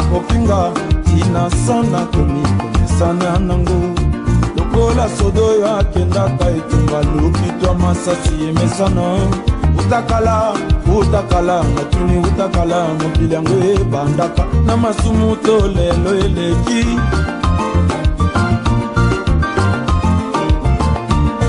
Bakofinga tina sana komi komesana nango lokola sodo oyo akendaka etumba lokitwa masasi emesana utakala utakala natuni utakala mokili yango ebandaka na masumu to lelo eleki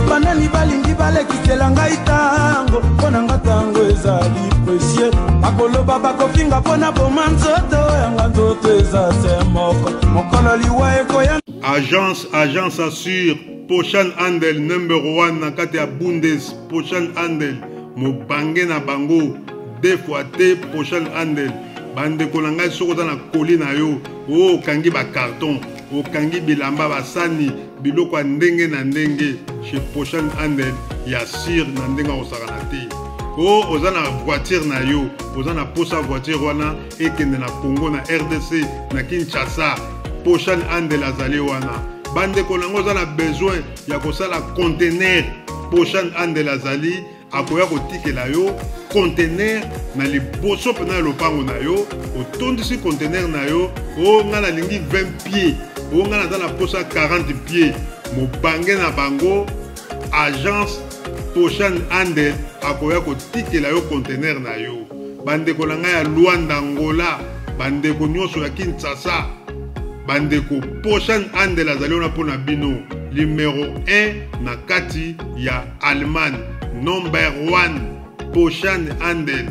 banani balingi balekisela ngai ntango mpo na nga ntango ezali presie bakoloba bakofinga mpo na boma nzoto yanga nzoto eza se moko mokolo liwa ekoya. Agence, agence assure Pochan Handel number 1 na kati ya Bundes. Pochan Handel mobange na bango deux fois te. Pochan Handel, bandeko na ngai, soki oza na koli na yo oyo okangi bacarton, okangi bilamba, basani, biloko ya ndenge na ndenge, chez Pochan Handel ya sire na ndenge akosakana te. O oza na voiture na yo, oza na posa voiture wana ekende na Congo, na RDC, na Kinshasa, Pochan Handel azali wana. Bandeko na yango, oza na besoin ya kosala conteneur, Pochan Handel azali, akoya kotikela yo conteneur na liboso mpena ya lopango na yo. Otondisi conteneur na yo: o ngai nalingi 20 pieds, o ngai naza na posa 40 pieds. Mobange na bango, agence Pochan Handel akoya kotikela yo conteneur na yo. Bandeko na ngai ya Luanda, Angola, bandeko nyonso ya Kinshasa, bandeko, Pochan Handel azali wana mpo na bino. Numero 1 na kati ya Allemagne, number 1, Pochan Handel,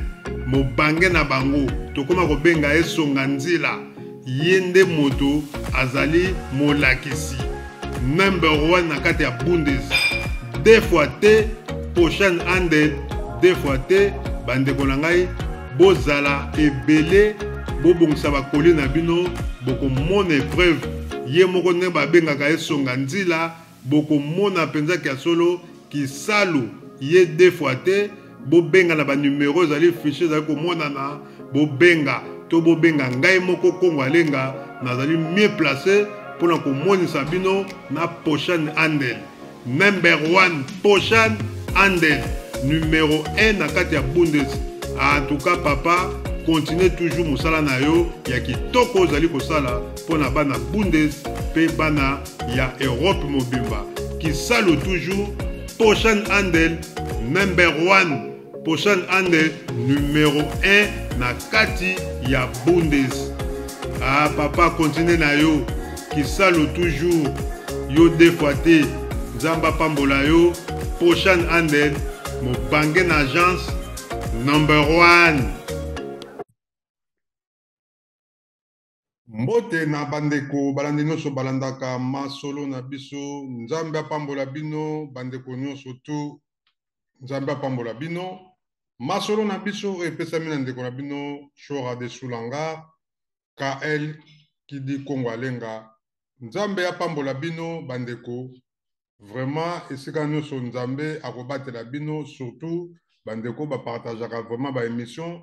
mobange na bango, tokóma kobenga ye Songa Nzila. Ye nde moto azali molakisi number 1 na kati ya Bundes. Deux fois te, Pochan Handel, deux fois te. Bandeko na ngai, bozala ebele, bobongisa bakoli na bino, bokomona épreuve. Ye moko ndenge babengaka ye Songa Nzila, bokomona mpenza ya solo kisalu ye. Deux fois te, bobenga na banumero ezali fiche, ezali komonana. Bobenga to bobenga ngai moko Kongo Alenga, nazali mieux placé mpona komonisa bino na Pochan Handel number 1. Pochan Handel numero 1 na kati ya Bundes. En tout cas, papa, continue toujours mosala na yo ya kitoko ozali kosala mpo na bana Bundes mpe bana ya Europe mobimba. Kisalu toujours, Pochan Handel number 1. Pochan Handel numero 1 na kati ya Bundes. Ah papa, continue na yo, kisalu toujours, yo deux fois te. Nzambe apambola yo, Pochan Handel, mobange na agence number 1. Mbote na bandeko balandi nyonso balandaka masolo na biso. Nzambe apambola bino, bandeko nyonso tu, Nzambe apambola bino. Masolo na biso oyo epesami na ndeko na bino Shora de Sulanga KL Kidi Kongo Alenga. Nzambe apambola bino, bandeko, vraiment esika nyonso Nzambe akobatela bino, surtout bandeko bapartageaka vraiment baémission.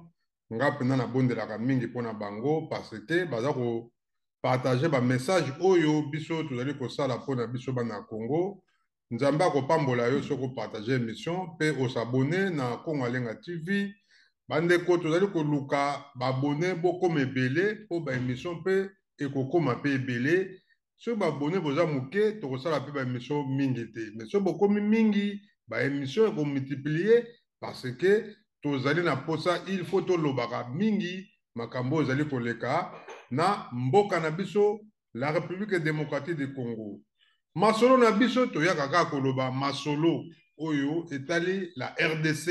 Nga mpenza nabondelaka mingi mpona bango parce que baza kopartage bamessage oyo biso tozali kosala mpona biso bana ya Congo. Nzambe akopambola yo soki opartage émission mpe osabone na Kongo Alenga TV. Bandeko, tozali koluka baabonnés bokoma ebele mpo baémission mpe ekokoma mpe ebele. Soki baabonnés boza moke, tokosala mpe baémission mingi te, mais soki bokomi mingi, baémission ekomultiplie parce que tozali na posa, il faut tolobaka mingi makambo oyo ezali koleka na mboka na biso, la République démocratique du Congo. Masolo na biso, toyaka kaka koloba masolo oyo etali la RDC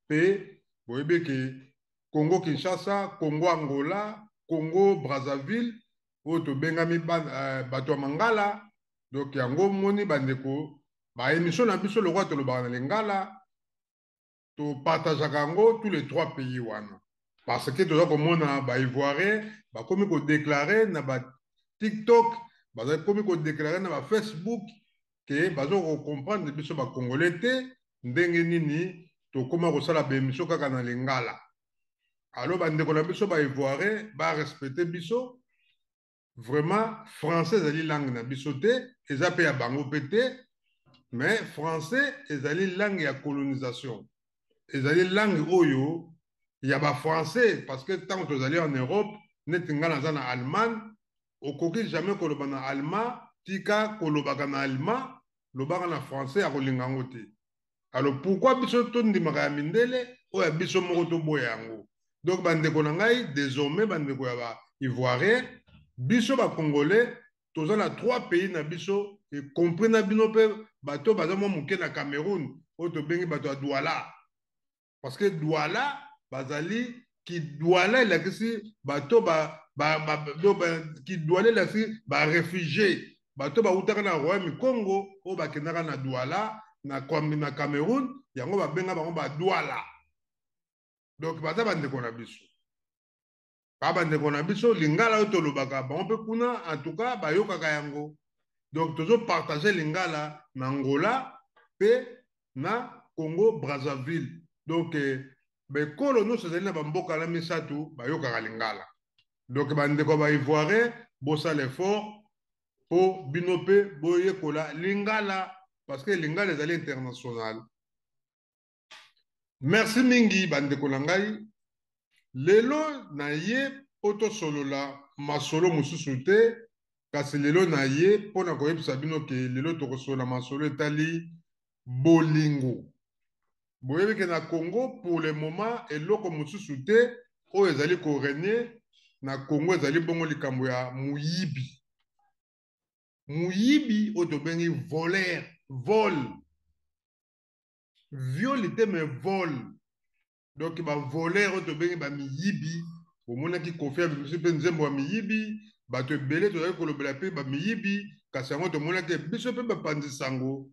mpe boyebi ke Congo Kinshasa, Congo Angola, Congo Brazzaville, oyo tobengami bato ya mangala. Donc yango moni, bandeko, baémission na biso, lokola tolobaka na lingala, topartageaka yango tous les trois pays wana parce que toza komona baivoirien bakomi kodéclarer na baTikTok, bakomi kodéclarer na baFacebook ke baza kocomprendre biso bacongolais te, ndenge nini tokóma kosala baémission kaka na lingala. Alors bandeko na biso baivoirien, barespecte biso vraiment. Français ezali langue na biso te, eza mpe ya bango mpe te, mais français ezali langue ya colonisation, ezali langue oyo ya bafrançais parce que ntango tozali en Europe. Neti ngai naza na Allemagne, okoki jamais koloba na allemand, tika kolobaka na allemand, lobaka na français, akolinga yango te. Alors pourquoi biso tondimaka ya mindele, oyo ya biso moko toboya yango? Donc bandeko na ngai, désormais bandeko ya ba ivoirien, biso ba congolais toza na 3 pays na biso, y compris na bino mpe bato baza mwa moke na Cameroun, oyo tobengi bato ya Douala. Parce que Douala bazali ki Douala elakisi bato ba, ba, ba, do, ba, ki Douala elakisi ba réfugié, bato bautaka na Royaume Congo oyo bakendaka na Douala na Cameroun, yango babenga bango ba Douala. Donc baza bandeko na biso. Ba bandeko na biso lingala oyo tolobaka bango mpe kuna, en tout cas bayokaka yango. Donc tozo partager lingala na Angola pe na Congo Brazzaville. Donc bekolo nyonso ezali na bamboka na misato bayokaka lingala. Donc bandeko ba Ivoirien bosala effort po bino pe boyekola lingala, parce que lingala ezali international. Merci mingi bandeko na ngai. Lelo na ye po tosolola masolo mosusu te, kasi lelo na ye po na koyebisa bino ke lelo tokosolola masolo etali bolingo. Boyebi ke na Congo pour le moment eloko mosusu te oyo ezali ko régner na Congo ezali bongo likambo ya moyibi. Moyibi oyo tobengi voleur, vol. Viol te mais vol. Donc ba voleur oyo tobengi ba miyibi, bomonaki Koffi abimisi mpe nzembo ya miyibi, bato ebele tozali kolobela mpe ba miyibi, kasi yango tomonaki biso mpe bapanzi sango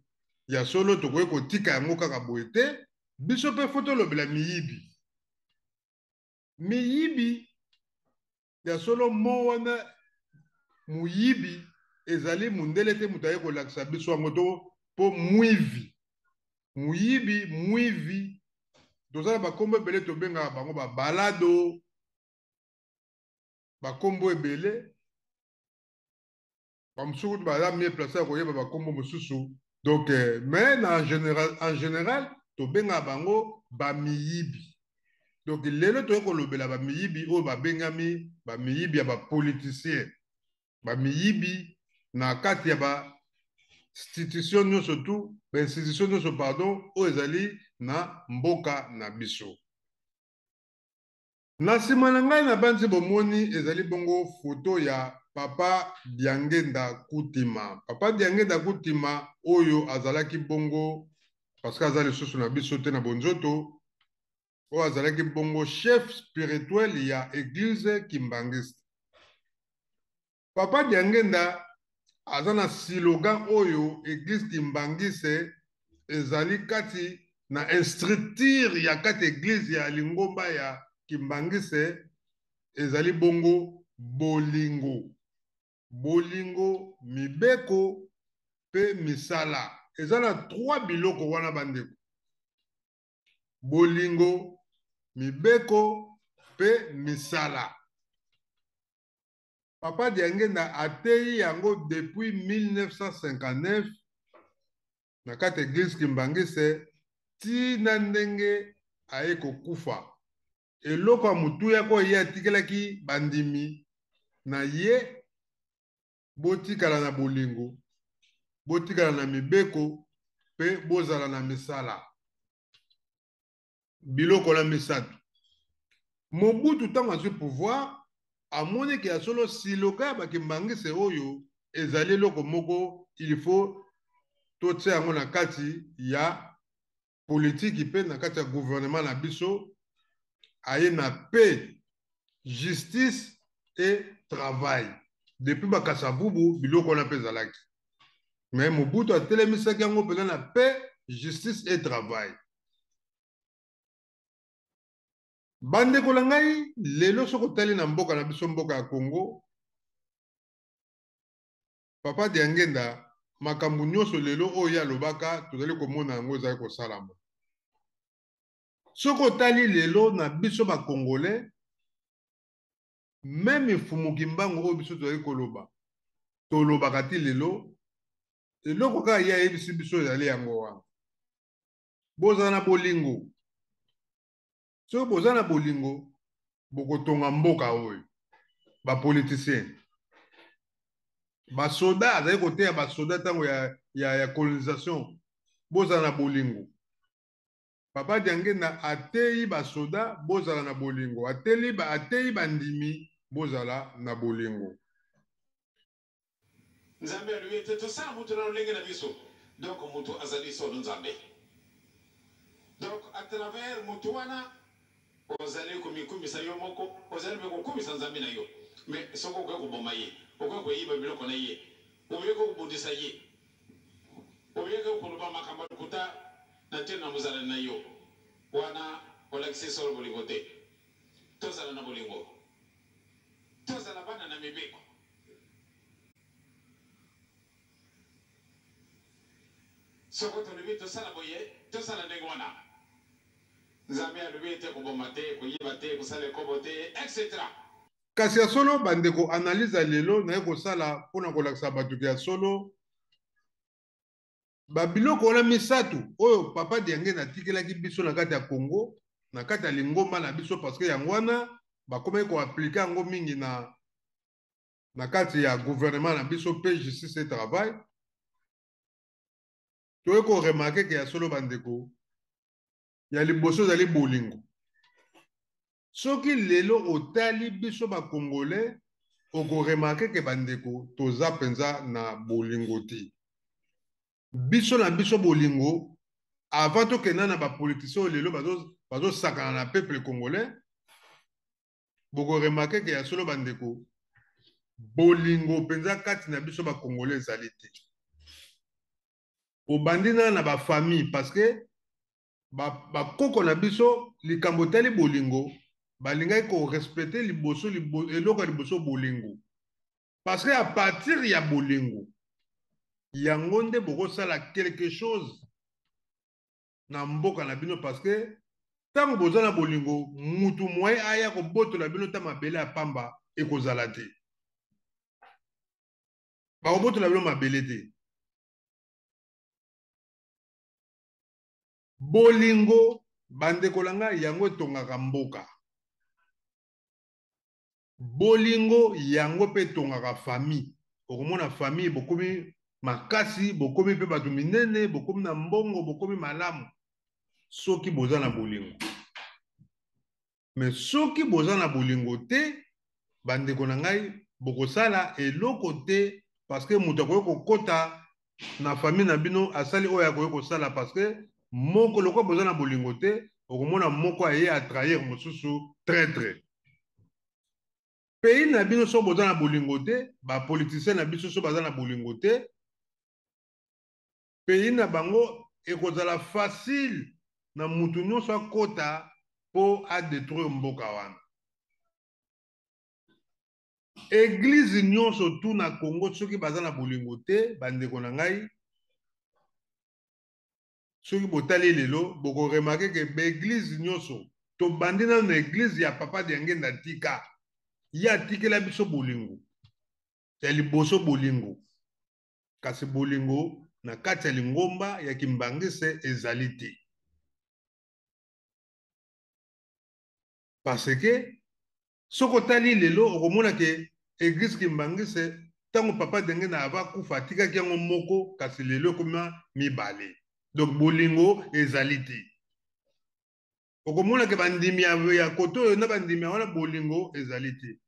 ya solo tokoki kotika yango kaka boye te, biso mpe fo tolobela miyibi. Miyibi ya solo mo wana moyibi ezali mondele te moto aye kolakisa biso yango to po mwivi. Moyibi, mwivi, toza na bakombo ebele tobengaka bango ba balado, bakombo ebele. Bamosusu kutu baza mieux placé ya koyeba bakombo mosusu. Donc, mais na général, en général, tobengaka bango ba miyibi. Donc lelo toyei kolobela ba miyibi oyo babengami ba miyibi ya ba politiciens, ba miyibi na kati ya ba institution nyonso tu, ba institution nyonso pardon, oyo ezali na mboka na biso. Na nsima na ngai nabanzi bomoni ezali bongo foto ya Papa Diangenda Kutima. Papa Diangenda Kutima oyo azalaki bongo, parce que aza lisusu na biso te na bonzoto, oyo azalaki bongo chef spirituel ya église Kimbanguiste. Papa Diangenda aza na slogan oyo église Kimbanguiste ezali kati na instructure ya kati église ya lingomba ya Kimbanguiste ezali bongo bolingo. Bolingo, mibeko pe misala. Eza na 3 biloko wana bandeko. Bolingo, mibeko pe misala. Papa Diangenda ateyi yango depuis 1959 na kati église Kimbanguiste ti na ndenge aye kokufa. Eloko ya motuya ko ye atikelaki bandimi na ye, botikala na bolingo, botikala na mibeko pe bozala na misala. Biloko na misato. Mobutu ntango azwi pouvoir, amoniki ya solo siloka ya bakimbangise oyo ezali eloko moko il faut totia yango na kati ya politiki pe na kati ya gouvernement na biso, aye na paix, justice et travail. Depuis Bakasavubu biloko wana pe ezalaki. Mais Mobutu atelemisaki yango mpenza na paix, justice et travail. Bandeko na ngai, lelo soki otali na mboka na biso, mboka ya Congo, Papa Diangenda, makambo nyonso lelo oyo ye alobaka, tozali komona yango ezali kosalama. Soki otali lelo na biso ba Congolais, meme Mfumu Kimbangu oyo biso tozali koloba, tolobaka ti lelo, eloko kaka ye ayebisi biso ezali yango wana. Bozala na bolingo. Soki boza na bolingo, bokotonga mboka oyo. Bapoliticien, basoda, azali koteya basoda ntango ya colonisation, bozala na bolingo. Papa Diangenda ateyi basoda, bozala na bolingo. Ateyi bandimi, bozala na bolingo. Nzambe alobi ete tosala moto na lolenge na biso. Donc moto azali solo Nzambe. Donc à travers moto wana ozali komikumisa yo moko, ozali mpe kokumisa Nzambe na yo. Mais soki okoki koboma ye, okoki koyiba biloko na ye, okoki kobundisa ye, okoki koloba makambo ya lokuta na ntina na mozalani na yo, wana olakisi solo bolingo te. Tozala na bolingo, tozala bana na mibeko. Soko tolobi tosala boye, tosala ndenge wana. Nzambe alobi ete koboma te, koyiba te, kosala ekobo te, etc. Kasi ya solo bandeko, analyse ya lelo naye kosala mpona kolakisa bato ya solo babiloko wana misato oyo Papa Diangenda atikelaki biso na kati ya Congo, na kati ya lingomba na biso, parce que yango wana bakomaki koappliquer yango mingi na kati ya gouvernement na biso mpe justice et travail. Toyei koremarquer ke ya solo bandeko, ya liboso ezali bolingo. Soki lelo otali biso bacongolais, okoremarquer ke bandeko, toza mpenza na bolingo te biso na biso. Bolingo, avant tokenda na bapoliticien oyo lelo bazosakana na peuple congolais, bokoremarquer ke ya solo bandeko, bolingo mpenza kati na biso bacongolais ezali te. Obandi na bafamille, parce que bakoko na biso, likambo etali bolingo, balingaki korespecter liboso, eloko ya liboso bolingo, parce que à partir ya bolingo yango nde bokosala quelque chose na mboka na bino, parce que ntango boza na bolingo, mutu moye aya kobotola bino ta mabele ya pamba ekozala te, bakobotola bino mabele te. Bolingo, bandeko na ngai, yango etongaka mboka. Bolingo yango mpe etongaka famille. Okomona famille bokomi makasi, bokomi mpe bato minene, bokomi na mbongo, bokomi malamu soki boza na bolingo. Mais soki boza na bolingo te, bandeko na ngai, bokosala eloko te, parce que moto akoki kokɔta na famille na bino, asali oyo akoki kosala, parce que moko, lokola boza na bolingo te, okomona moko aye atrahir mosusu, traître. Pays na bino, soki boza na bolingo te, bapoliticien na biso so baza na bolingo te, pays na bango ekozala facile na mutu nyonso akɔta mpo adétruire mboka wana. Église nyonso tu na Congo, soki baza na bolingo te, bandeko na ngai, soki botali lelo, bokoremarquer ke baéglise nyonso, tobandi nano na église ya Papa Diangenda tika, ye atikela biso bolingo ya liboso, bolingo. Kasi bolingo na kati ya lingomba ya Kimbangise ezali te, parce que soki otali lelo, okomona ke église Kimbangise, ntango Papa Diangenda ava kufa, atikaki yango moko, kasi lelo ekoma mibale. Donc bolingo ezali te. Okomona ke bandimi ya kote oyo na bandimi ya wana, bolingo ezali te.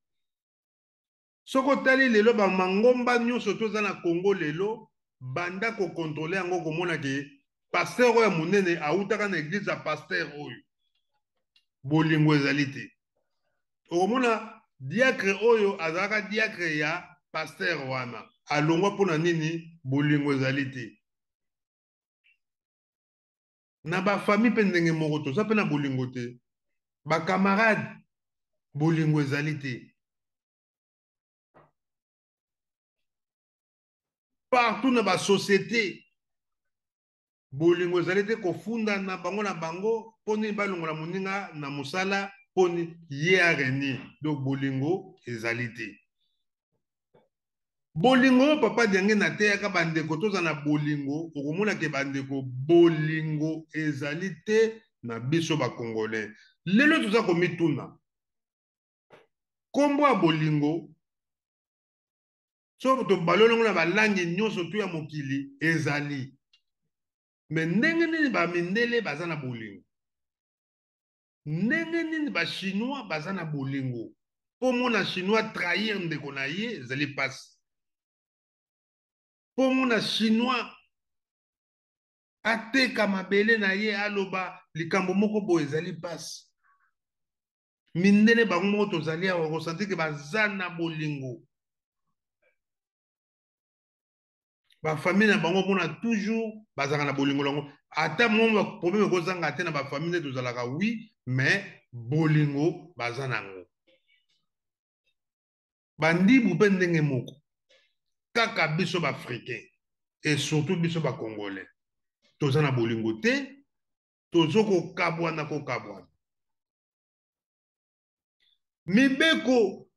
Soki otali lelo bamangomba nyonso toza na Congo lelo, banda kocontrôler yango, okomona ke pasteur oyo ya monene awutaka na église ya pasteur oyo. Bolingo ezali te. Okomona diacre oyo azalaka diacre ya pasteur wana alongwa. Mpona nini? Bolingo ezali te. Na bafamille mpe ndenge moko, toza mpe na bolingo te. Bacamarade, bolingo ezali te. Partout na basociété, bolingo ezali te. Kofunda na bango na bango, mpo nini balongola moninga na mosala, mpo ye arenie. Donc bolingo ezali te. Bolingo oyo Papa Diangenda ateyaka bandeko, toza na bolingo. Okomona ke bandeko, bolingo ezali te na biso bacongolais. Lelo toza komituna. Nkombo ya bolingo, soki tobaloli yango na balangi nyonso tu ya mokili ezali. Me ndenge nini bamindele baza na bolingo? Ndenge nini ba Chinois baza na bolingo? Mpo mona Chinois trahir ndeko na ye ezali mpasi. Mpo mona Chinois ateka mabele na ye, aloba likambo moko boye, ezali mpasi. Mindele bango moko tozali awa kosentir ke baza na bolingo. Bafamille na bango mpona toujours bazalaka na bolingo nango. Ata mwa problème ekozanga te na bafamille nde tozalaka, oui, mais bolingo baza nango. Bandibu mpe ndenge moko kaka. Biso baAfricain et surtout biso baCongolais toza na bolingo te, tozo kokabwana kokabwana. Mibeko,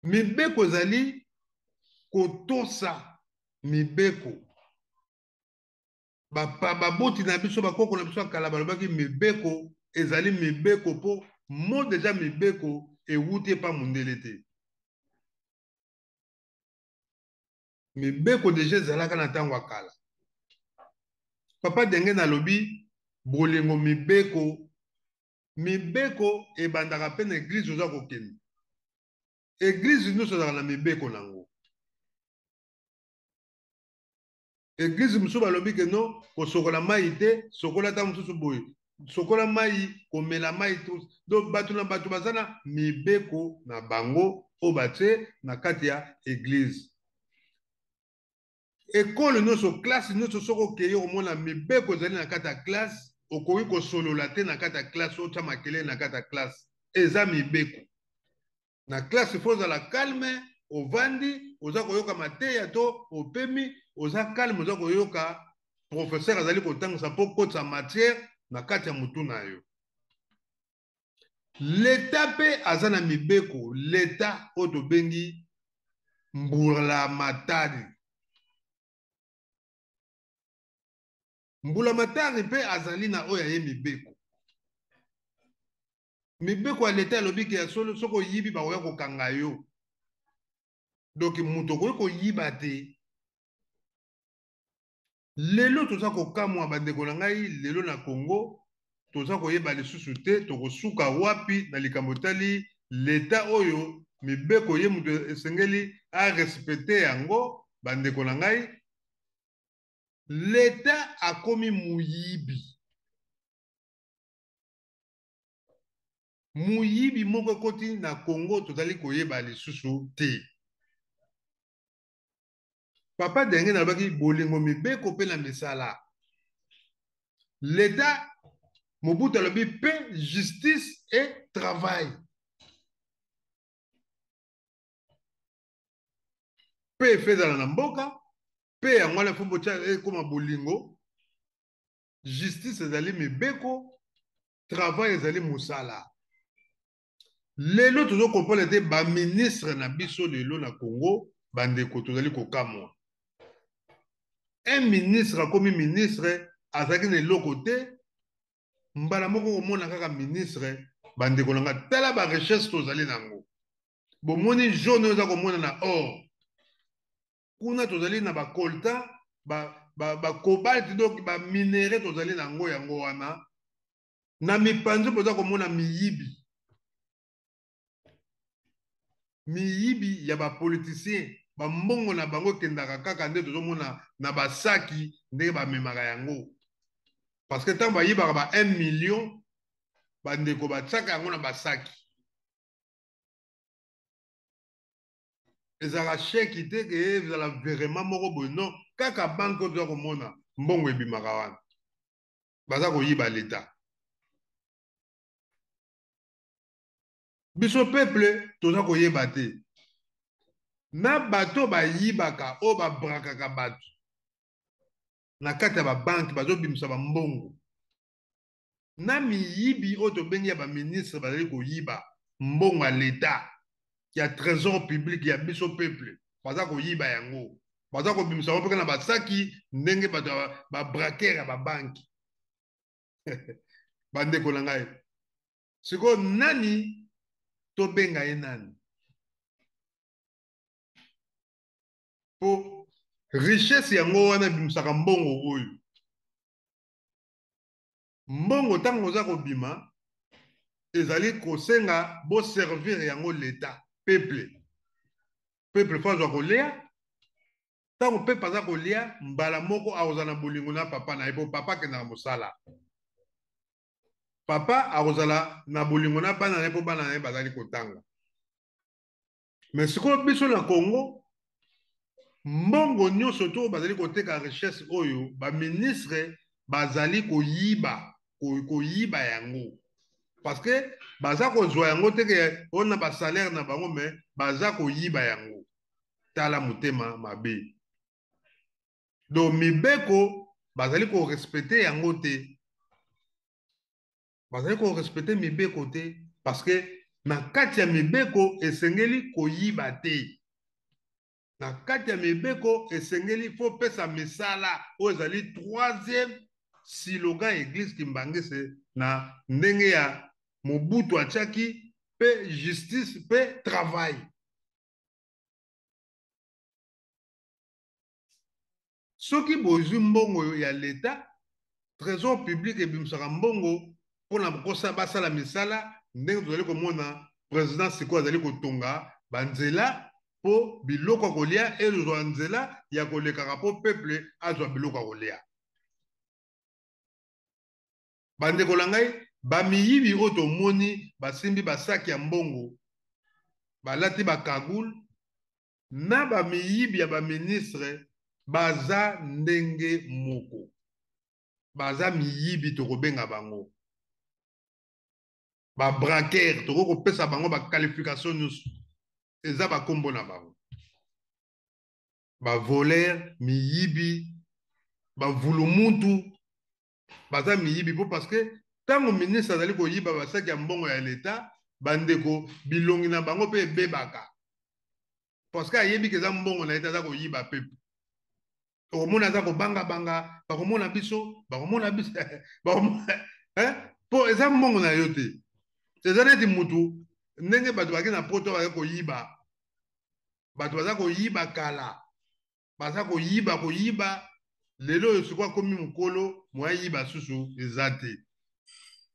mibeko ezali kotosa mibeko. Baboti na biso, bakoko na biso ya kala balobaki mibeko ezali mibeko mpo mo deja mibeko ewuti epa mondele te. Mibeko deja ezalaka na ntango ya kala. Papa Denge nalobi bolingo, mibeko, mibeko ebandaka mpe na église. Oza kokende église nyonso ezalaka na mibeko nango. Église mosusu balobi ke no kosokola mai te, sokola ata mosusu boye, sokola mai, komela mai. Donc bato na bato baza na mibeko na bango oyo batie na kati ya église. Ekole nyonso, classe nyonso, soki okei okomona mibeko ezali na kati ya classe. Okoki kosolola te na kati ya classe, otya makelele na kati ya classe, eza mibeko na classe. Faut ozala calme, ovandi, oza koyoka mateya to opemi, oza calme, oza koyoka professeur azali kotangisa mpo kotisa matière na kati ya motu na yo. Leta mpe aza na mibeko. Leta oyo tobengi mbulamatari, mbulamatari mpe azali na oyo aye mibeko. Mibeko ya leta elobi ke ya solo, soki oyibi bakoya kokanga yo. Donc moto okoki koyiba te. Lelo toza kokamwa, bandeko na ngai. Lelo na Congo toza koyeba lisusu te tokosuka wapi na likambo etali leta oyo. Mibeko ye moto esengeli arespecter yango. Bandeko na ngai, leta akomi moyibi. Moyibi moko ekoti na Congo, tozali koyeba lisusu te. Papa Denge nalobaki bolingo, mibeko mpe na misala leta. Mobutu alobi mpe justice et travail mpe efe ezala na mboka mpe yango wana fo botya ekóma bolingo. Justice ezali mibeko, travail ezali mosala. Lelo tozokomprendre te baministre na biso lelo na Congo. Bandeko, tozali kokamwa. Un ministre akomi ministre, azalaki na eloko te, mbala moko komona kaka ministre. Bandeko na nga, tala barichesse tozali nango. Bomoni jaune oyo eza komona na or kuna, tozali na bacoltan, bacobalt, ba, ba donc baminerais tozali nango yango wana. Na mipanzi boza komona miyibi, miyibi ya bapoliticien. Bambongo na bango ekendaka kaka nde tozomona na basaki ndenge bamemaka yango, parce que ntango bayibaka ba 1 million, bandeko, batiaka yango na basaki. Ezalaka chèque te ke ezala vraiment moko boye, non, kaka banque oyo toza komona mbongo ebimaka wana. Baza koyiba leta. Biso peuple toza koyeba te. Na bato bayibaka, oyo babrakaka bato na kati ya babanque, bazobimisa bambongo na miyibi oyo tobengi ya baministre, bazali koyiba mbongo ya leta, ya trésor public ya biso peuple. Baza koyiba yango, baza kobimisa yango mpe na basaki ndenge bato babraquer ya babanque. Bandeko na ngai, sikoyo nani? Tobenga ye nani? Po richesse yango wana ebimisaka mbongo oyo. Mbongo ntango oza kobima ezali kosenga boservir yango l'etat, peuple. Peuple fo azwa kolia. Ntango peuple aza kolia, mbala moko akozala na bolingo na papa na ye, po papa akendaka mosala. Papa akozala na bolingo na bana na ye, po bana na ye bazali kotanga. Mais sikoyo biso na Congo, mbongo nyonso to bazali koteka richesse oyo, ba ministre bazali koyiba, koyiba yango. Parce que baza kozwa yango te ke ona ba salaire na bango, mais baza koyiba yango. Tala motema mabe. Donc mibeko bazali ko respecter yango te. Bazali ko respecter mibeko te parce que na kati ya mibeko esengeli koyiba te. Na kati ya mibeko esengeli fo pesa misala oyo ezali troisième slogan Église Kimbanguiste na ndenge ya Mobutu atiaki pe justice pe travail. Soki bozwi mbongo ya l'Etat, trésor public ebimisaka mbongo mpona kosa basala misala ndenge tozali komona président sikoyo azali kotonga banzela mpo biloko ya kolia ezwa nzela ya kolekaka mpo peuple azwa biloko ya kolia. Bandeko na ngai, bamiyibi oyo tomoni basimbi basaki ya mbongo, balati ba cagoule, na ba miyibi ya ba ministre baza ndenge moko, baza miyibi, tokobenga bango ba braqueur, tokoki kopesa bango ba qualification nyonso, eza ba kombo na bango, ba voleur, miyibi, ba vulumutu, baza miyibi po parce que tango ministre azali koyiba basaki ya mbongo ya l'etat, bandeko bilongi na bango pe ebebaka parce que ayebi ke eza mbongo na ye te, aza koyiba pepe. Okomona aza kobangabanga, bakomona biso, bakomona biso, bakomona, hein? Po eza mbongo na yo te. Eza neti mutu ndenge bato bake na poto baza koyiba, bato baza koyiba kala, baza koyiba koyiba lelo oyo sikoyo akomi mokolo moya yiba susu eza te,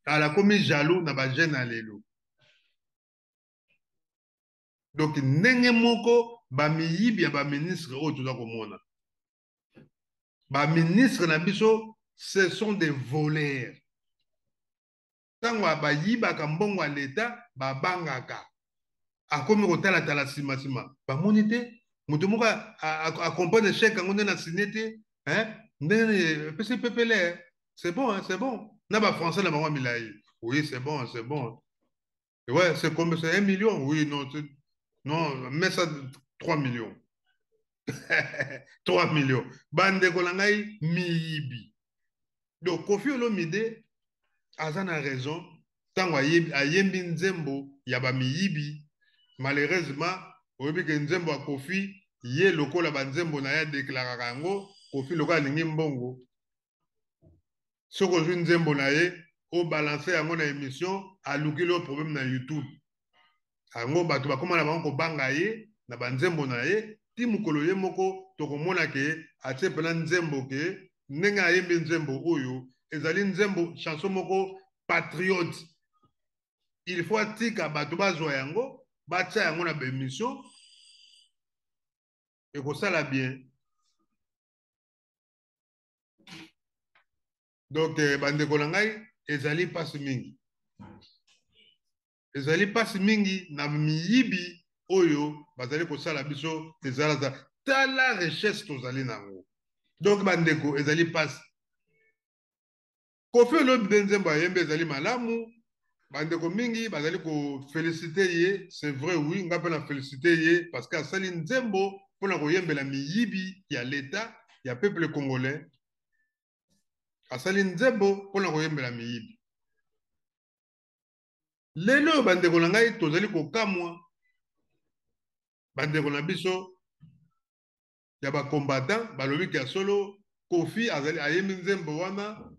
kala akomi jaloux na ba jeune ya lelo. Donc ndenge moko ba miyibi ya ba ministre oyo toza komona, ba ministre na biso ce sont des voleurs. Tango bayibaka mbongo ya l'etat babangaka, akomi kotalatala nsima nsima, bamoni te moto moko a comprendre chèque yango nde na signe te, hein, ndenge epesi pepele, c'est bon, hein, c'est bon na ba français na bango ya milayi, oui c'est bon, c'est bon, ouais, c'est combien, c'est 1 million, oui, non, non, mais ça 3 millions. 3 millions. Bandeko na ngai miyibi. Donc Koffi Olomide aza na raison tango ayembi nzembo ya ba miyibi. Malheureusement oyebi ke nzembo ya Koffi ye lokola ba nzembo na ye adeklaraka yango, Koffi lokola alingi mbongo, soki ozwi nzembo na ye o balancer yango na émission, alukeli yo problème na YouTube. Yango bato bakoma na bango kobanga ye na ba nzembo na ye, ti mokolo ye moko tokomona ke atie mpena nzembo ke ndenge ayembi nzembo oyo ezali nzembo chanson moko patriote. Il faut atika bato bazwa yango, batia yango na ba émission, ekosala bien. Donc bandeko na ngai, ezali mpasi mingi, ezali mpasi mingi na miyibi oyo bazali kosala biso ezalaza. Tala richesse tozali nango. Donc bandeko, ezali mpasi. Koffi Olomide nzembo ayembi ezali malamu, bandeko mingi bazali kofelicite ye, c'est vrai, oui, nga mpe na felicite ye parce que asali nzembo mpona koyembela miyibi ya l'etat ya peuple congolais, asali nzembo mpona koyembela miyibi. Lelo oyo bandeko na ngai tozali kokamwa bandeko na biso ya ba combattant balobi ke ya solo Koffi azali ayembi nzembo wana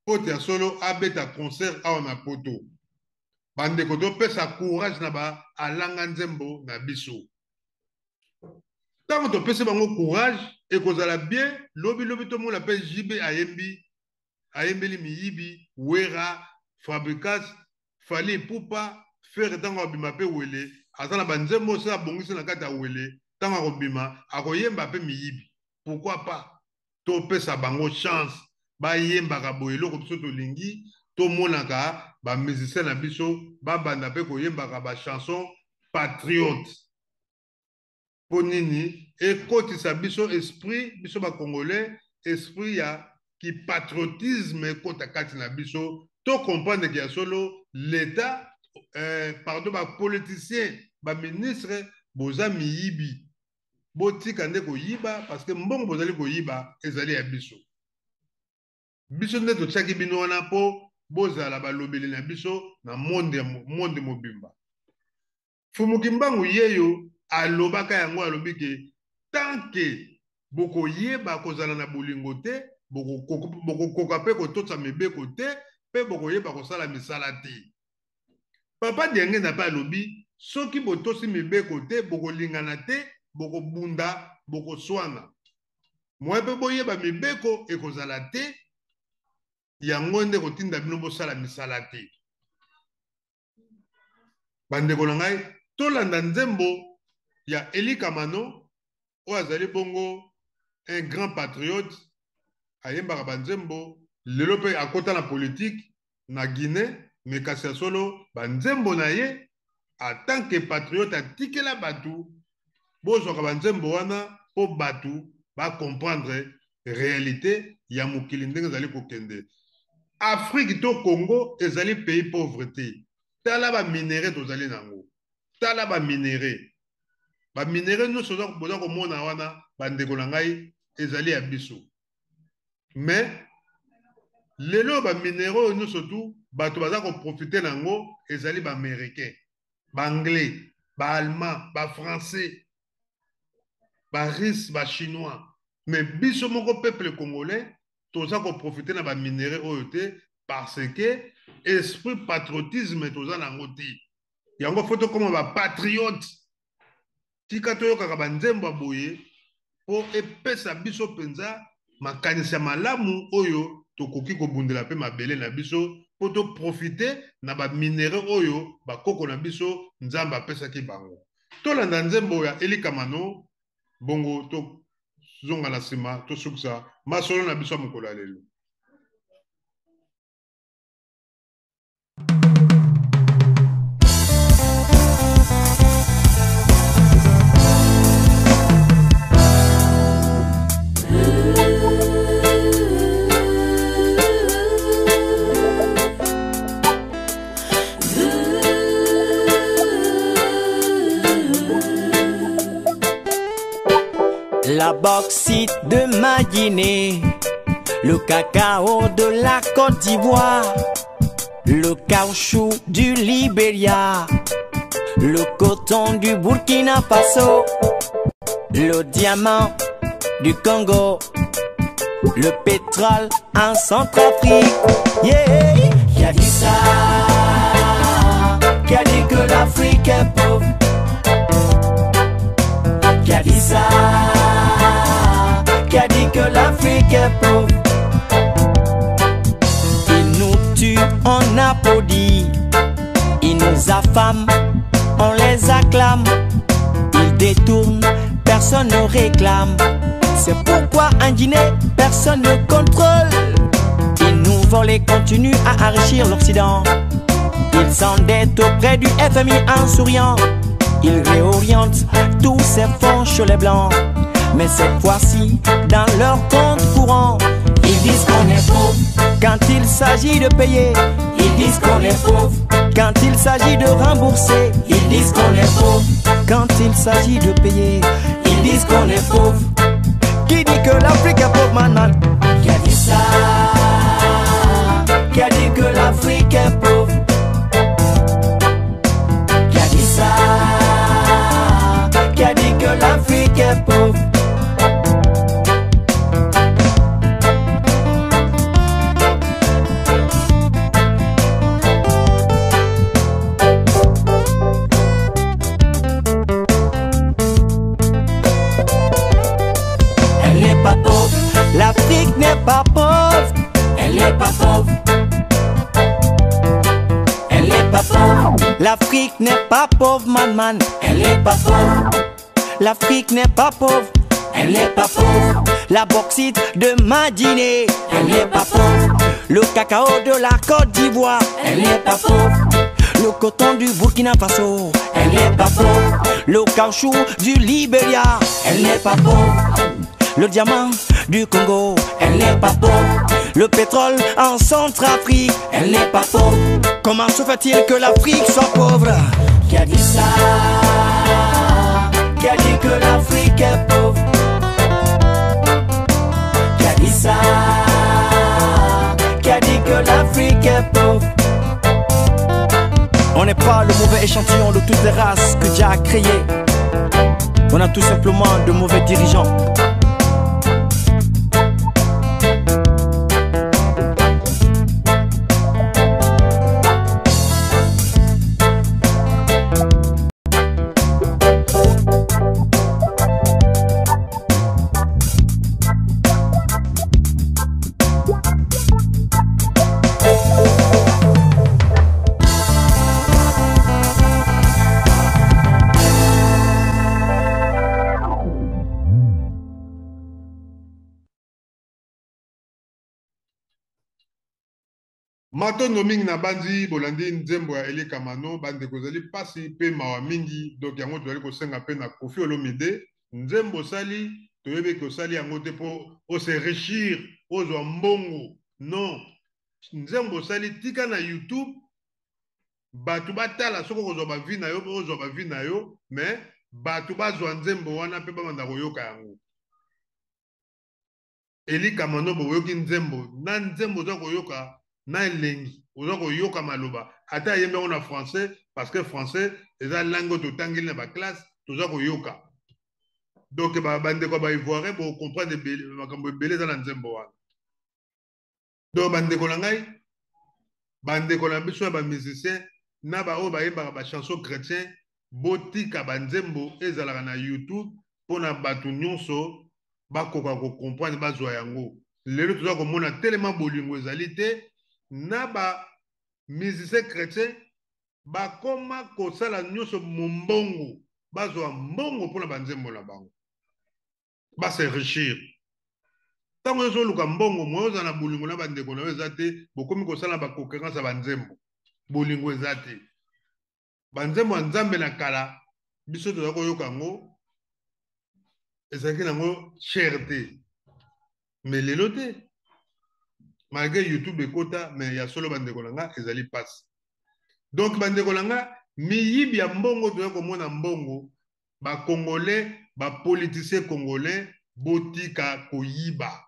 po te ya solo abeta concert awa na poto. Bandeko, topesa courage na ba alanga nzembo na biso. Ntango topesi bango courage, ekozala bien. Lobi lobi tomona mpe JB ayembi, ayembeli miyibi, Wera, Fabricas, Fally Ipupa, Ferre. Ntango abima mpe Wele aza na banzembo oyo abongisi na kati ya Wele, ntango akobima akoyemba mpe miyibi. Pourquoi pas topesa bango chance bayembaka boye? Eloko biso tolingi, tomonaka bamusicien na biso babanda mpe koyembaka bachanson patriote. Mpo nini? Ekotisa biso esprit, biso bacongolais, esprit ya kipatriotisme ekota kati na biso. Tocomprendre ke ya solo l'état, pardon, bapoliticien, baministre boza miyibi, botika nde koyiba, parce que mbongo bozali koyiba ezali ya biso. Biso nde totiaki bino wana mpo bozala balobeli na biso na monde mobimba. Fumu Kimbangu yeyo alobaka yango, alobi ke tant que bokoyeba kozala na bolingo te, bokokoka mpe kotosa mibeko te, mpe bokoyeba kosala misala te. Papa Diangenda mpe alobi soki botosi mibeko te, bokolingana te, bokobunda, bokoswana. Moye mpe boyeba mibeko ekozala te, yango nde kotinda bino bosala misala te. Bandeko na ngai, tolanda nzembo ya Eli Kamano oyo azali bongo un grand patriote, ayembaka banzembo, lelo mpe akota na politique na Guinée, mais kasi ya solo banzembo na ye en tant que patriote atikela bato. Bozwaka banzembo wana mpo bato bacomprendre réalité ya mokili ndenge ezali kokende. Afrique to Congo ezali pays pauvre te. Tala baminerais tozali nango, tala baminerais, baminerais nyonso boza komona wana, bandeko na ngai, ezali ya biso. Mais lelo baminerais oyo nyonso tu bato baza koprofite nango ezali baaméricain, baanglais, baallemand, bafrançais, barusse, bachinois. Mais biso moko peuple congolais toza koprofite na baminerais oyo te, parce que esprit patriotisme toza nango te. Yango fo tokóma bapatriote. Tika toyokaka banzembo ya boye mpo epesa biso mpenza makanisi ya malamu oyo tokoki kobundela mpe mabele na biso, mpo toprofite na baminerais oyo bakoko na biso Nzambe apesaki bango. Tolanda nzembo ya Eli Kamano, bongo tozonga na nsima tosukisa masolo na biso ya mokolo ya lelo. La bauxite de ma Guinée, le cacao de la Côte d'Ivoire, le caoutchouc du Libéria, le coton du Burkina Faso, le diamant du Congo, le pétrole en Centrafrique. Yeah. Qui a dit ça? Qui a dit que l'Afrique est pauvre? Qui a dit ça? Qui a dit que l'Afrique est pauvre? Ils nous tuent, on applaudit. Ils nous affament, on les acclame. Ils détournent, personne ne réclame. C'est pourquoi en Guinée, personne ne contrôle. Ils nous volent et continuent à enrichir l'Occident. Ils s'endettent auprès du FMI en souriant. Ils réorientent tous ces fonds chez les Blancs. Mais cette fois-ci, dans leur compte courant, ils disent qu'on est pauvre quand il s'agit de payer. Ils disent qu'on est pauvre quand il s'agit de rembourser. Ils disent qu'on est pauvre quand il s'agit de payer. Ils disent qu'on est pauvre. Qui dit que l'Afrique est pauvre, man, man? Qui a dit ça? Qui a dit que l'Afrique est pauvre? Qui a dit ça? Qui a dit que l'Afrique est pauvre? pas pauvre. Elle n'est pas pauvre. Elle n'est pas pauvre. L'Afrique n'est pas pauvre, man, man. Elle n'est pas pauvre. L'Afrique n'est pas pauvre. Elle n'est pas pauvre. La bauxite de Madinée. Elle n'est pas pauvre. Le cacao de la Côte d'Ivoire. Elle n'est pas pauvre. Le coton du Burkina Faso. Elle n'est pas pauvre. Le caoutchouc du Libéria. Elle n'est pas pauvre. Le diamant du Congo. Elle n'est pas pauvre. Le pétrole en Centrafrique. Elle n'est pas pauvre. Comment se fait-il que l'Afrique soit pauvre? Qui a dit ça? Qui a dit que l'Afrique est pauvre? Qui a dit ça? Qui a dit que l'Afrique est pauvre? On n'est pas le mauvais échantillon de toutes les races que Dieu a créées. On a tout simplement de mauvais dirigeants. Matondo mingi na banzi bolandi nzembo ya Eli Kamano, bandeko ezali pasi pe mawa mingi, donc yango tozali kosenga pe na Koffi Olomide nzembo osali toyebi ke osali yango te po ose enrichir ozwa mbongo, non, nzembo osali tika na YouTube bato batala soki okozwa ba vie na yo pe ozwa ba vie na yo, mais bato bazwa nzembo wana pe babanda koyoka yango. Eli Kamano boyoki nzembo na nzembo oza koyoka na elengi, oza koyoka maloba ata ayembi yango na français parce que français eza langue oyo totangeli na ba classe, toza koyoka. Donc bandeko ya ba Ivoirien bo comprendre ebele, makambo ebele eza na nzembo wana. Donc bandeko na ngai, bandeko na biso ya ba musicien na ba oyo bayembaka ba chanson chrétien, botika ba nzembo ezalaka na YouTube mpona bato nyonso bakoka ko comprendre, bazwa yango. Lelo toza komona telema bolingo ezali te na ba musicien chrétien bakoma kosala nyonso mombongo, bazwa mbongo mpona ba nzembo na bango, ba s'enrichir. Ntango nyonso oluka mbongo, moyo oza na bolingo na bandeko na yo eza te, bokomi kosala ba concurrence ya ba nzembo, bolingo eza te. Ba nzembo ya Nzambe na kala biso toza koyoka yango ezalaki nango cher te, mais lelo te, malgré YouTube ekota, mais ya solo bandeko na nga ezali pasi. Donc bandeko na nga, miyibi ya mbongo toza komona mbongo, ba congolais, ba politiciens congolais botika koyiba.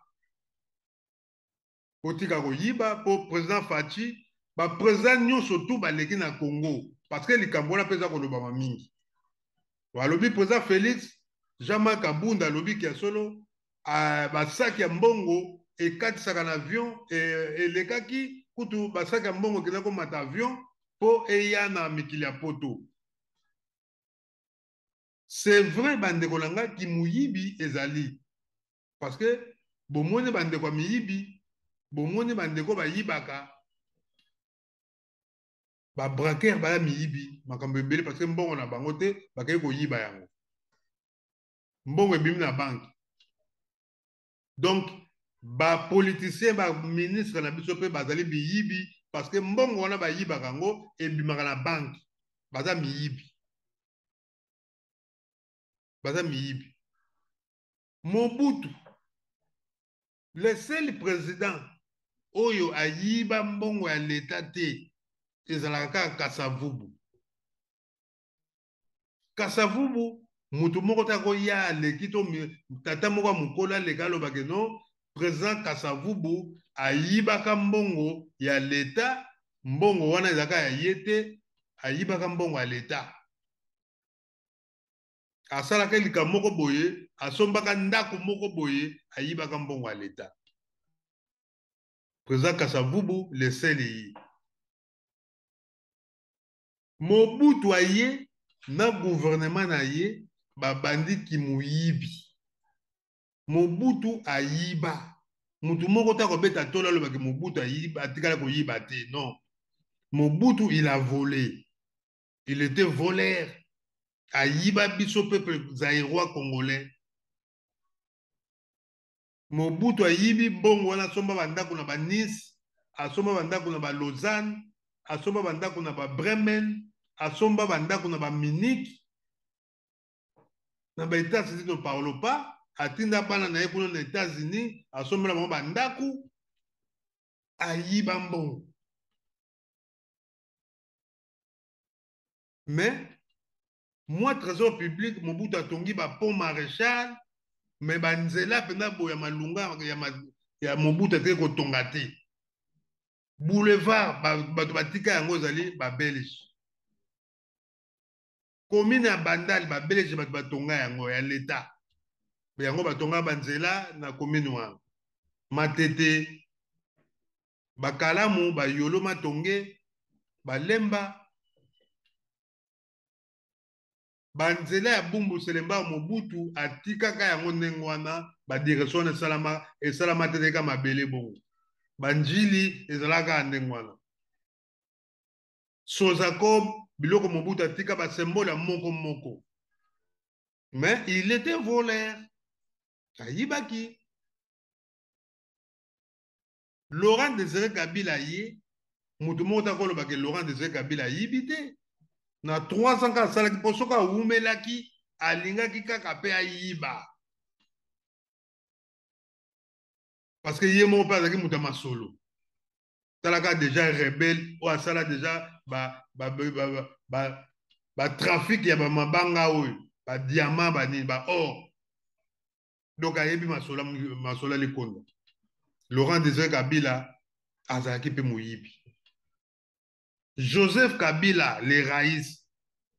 Botika koyiba po président Fatshi, ba président nyonso tout baleki na Congo, parce que likambo wana mpe eza kolobama mingi. Balobi président Félix Jean-Marc Kabund alobi ki ya solo, basaki ya mbongo ekatisaka na avion, elekaki kutu basaki ya mbongo ekendaki komata avion po eya na mikili ya poto. C'est vrai bandeko na nga ki moyibi ezali, parce que bomoni bandeko ya miyibi, bomoni bandeko bayibaka, ba braqueur baya miyibi makambo ebele, parce que mbongo na bango te bakei koyiba yango, mbongo ebimi na banque. Donc ba politicien, ba ministre na biso pe bazali miyibi, parce que mbongo wana bayibaka yango ebimaka na banque, baza miyibi, baza miyibi. Mobutu, le seul président oyo ayiba mbongo ya l'État te, ezalaka kaka Kasavubu. Kasavubu, mutu moko ta koya aleki to tata moko ya mokolo aleka alobake non, président Kasavubu ayibaka mbongo ya l'État, mbongo wana ezalaka ya ye te, ayibaka mbongo ya l'État. Asalaka likambo moko boye, asombaka ndako moko boye, ayibaka mbongo ya l'État. Président Kasavubu le seul ye. Mobutu aye na gouvernement na ye babandi kimuyibi. Mobutu ayiba. Mutu moko te akobeta tolo alobaki Mobutu atikala koyiba te. Non. Mobutu, il a volé. Il était voleur. Ayiba biso peuple zaïrois congolais. Mobutu ayibi mbongo wana, asomba bandako na ba Nice, asomba bandako na ba Lausanne, asomba bandako na ba Bremen, asomba bandako na ba Munich, na ba États-Unis ne parle pas, atinda bana na ye kuna na États-Unis, asombela bango bandako, ayiba mbongo. Mais moi, trésor public, Mobutu atongi ba pont maréchal, mais banzela mpenza boye ya malunga ya Mobutu atiki kotonga te. Boulevard bato batika yango ezali babelge. Commune ya Bandal, babelge bato batonga yango ya leta, yango batonga banzela na commune wana. Matete, Bakalamu, Bayolo, Matonge, Balemba, banzela ya Bumbu Selemba, Mobutu atikaka yango ndenge wana. Badirection wana esalama, esalama te, teka mabele bongo. Banjili ezalaka ndenge wana. Sozacob, biloko Mobutu atika, basymbole ya moko moko. Mais il était voleur, ayibaki. Laurent Désiré Kabila, ye moto moko ta kolobaki Laurent Désiré Kabila ayibi te na 3 ans kaka asalaki, mpo soki awumelaki alingaki kaka mpe ayiba, parce que ye moko mpe azalaki moto ya masolo. Talaka déjà rebelle oyo asala déjà batrafic ya bamabanga oyo, badiamant, banini, baor. Donc ayebi masolo, masolo ya likonda. Laurent Désiré Kabila azalaki mpe moyibi. Joseph Kabila le raïs,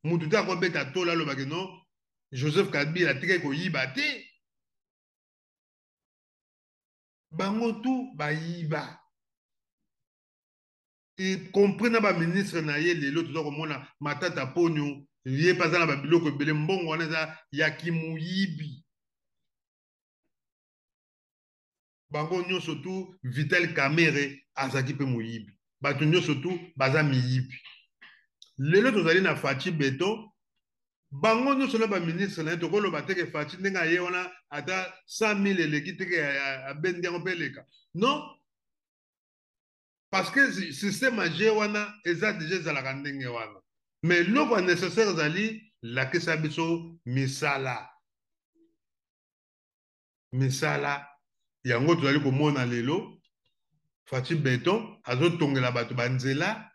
mutu te akobeta tolo alobaki non, Joseph Kabila atikaki koyiba te. Bango tu bayiba, y compris na baministre na ye. Lelo toza komona Matata Ponyo, ye mpe aza na babiloko ebele. Mbongo wana eza ya kimuyibi. Bango nyonso tu, Vital Kamerhe azalaki mpe moyibi. Bato nyonso tu baza miyibi. Lelo tozali na Fatshi Béton. Bango nyonso na baministre na ye, tokoloba teke Fatshi ndenge aye wana, ata 100 000 eleki teke, abendi yango mpe eleka. Non, parce que système ya jeu wana eza déjà, ezalaka ndenge wana. Mais eloko ya nécessaire ezali lakisa biso misala. Misala yango tozali komona lelo, Fatshi Béton azotongela bato banzela.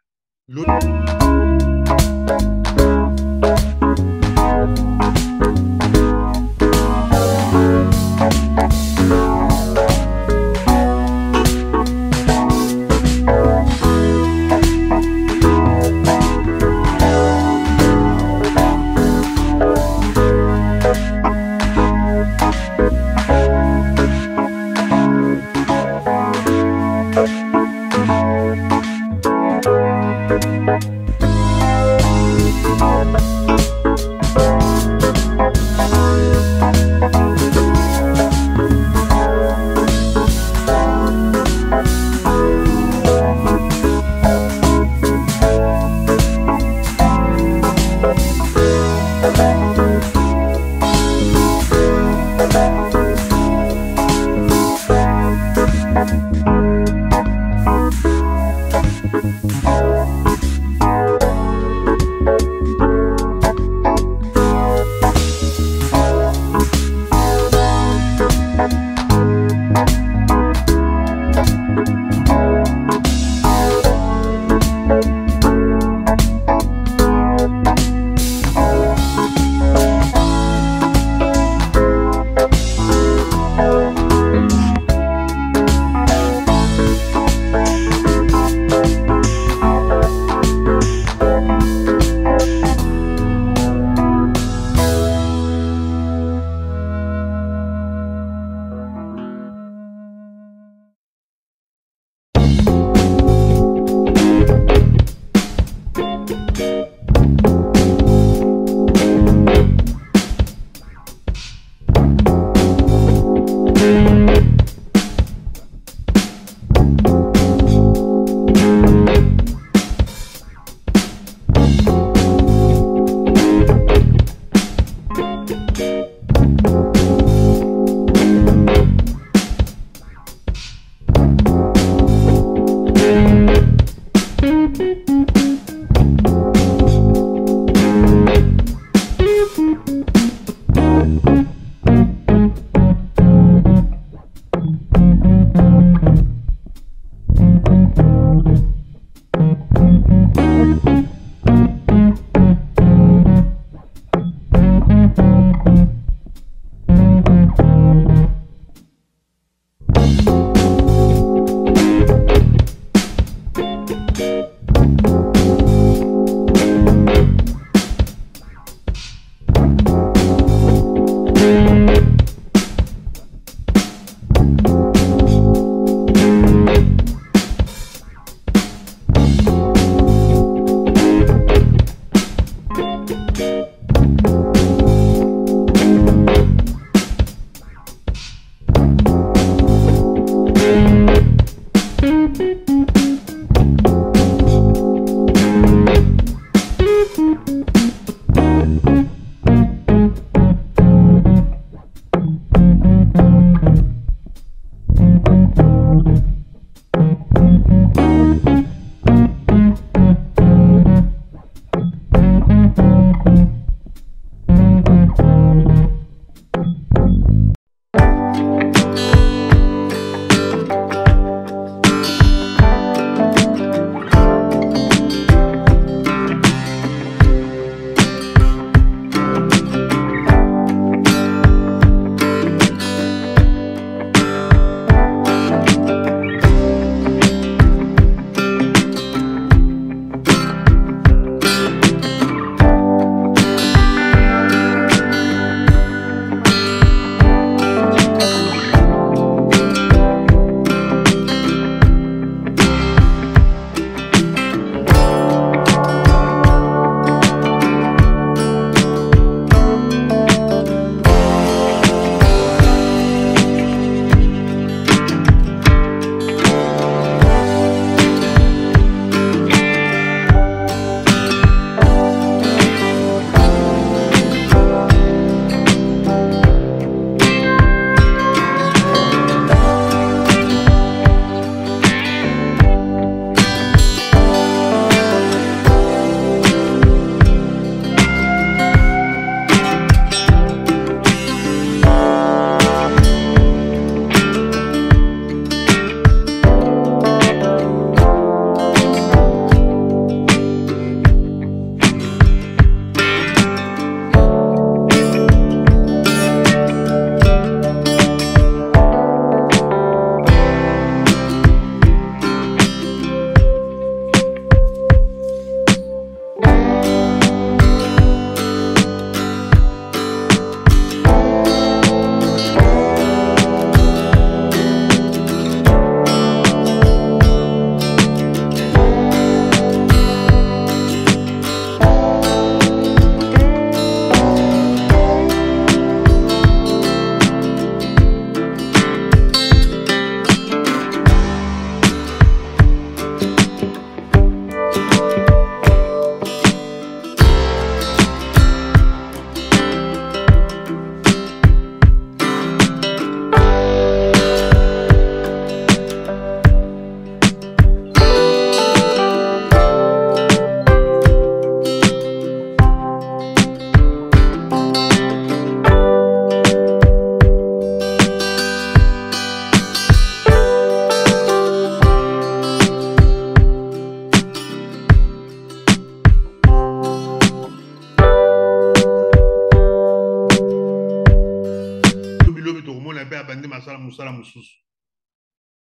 mpe abandi masala mosala mosusu.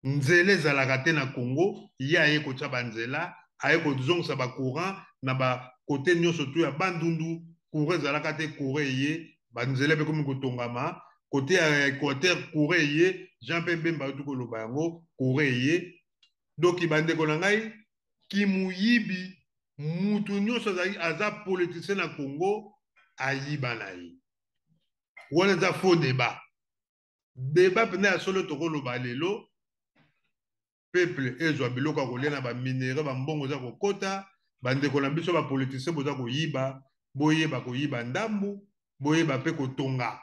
Nzela ezalaka te na Congo, ye aye kotya banzela, aye kozongisa ba courant na ba kote nyonso tu ya Bandundu, courant ezalaka te, courant eye, banzela mpe ekomi kotongama, kote ya Equateur courant eye, Jean Pierre Bemba auti koloba yango, courant eye. Donc bandeko na ngai, kimuyibi mutu nyonso azali aza politicien na Congo ayiba na ye. Wana eza faux débat. Débat mpenza ya solo tokoloba lelo, peuple ezwa biloko ya kolia na baminere, bambongo eza kokota, bandeko na biso bapolitisien boza koyiba, boyeba koyiba ndambu, boyeba mpe kotonga.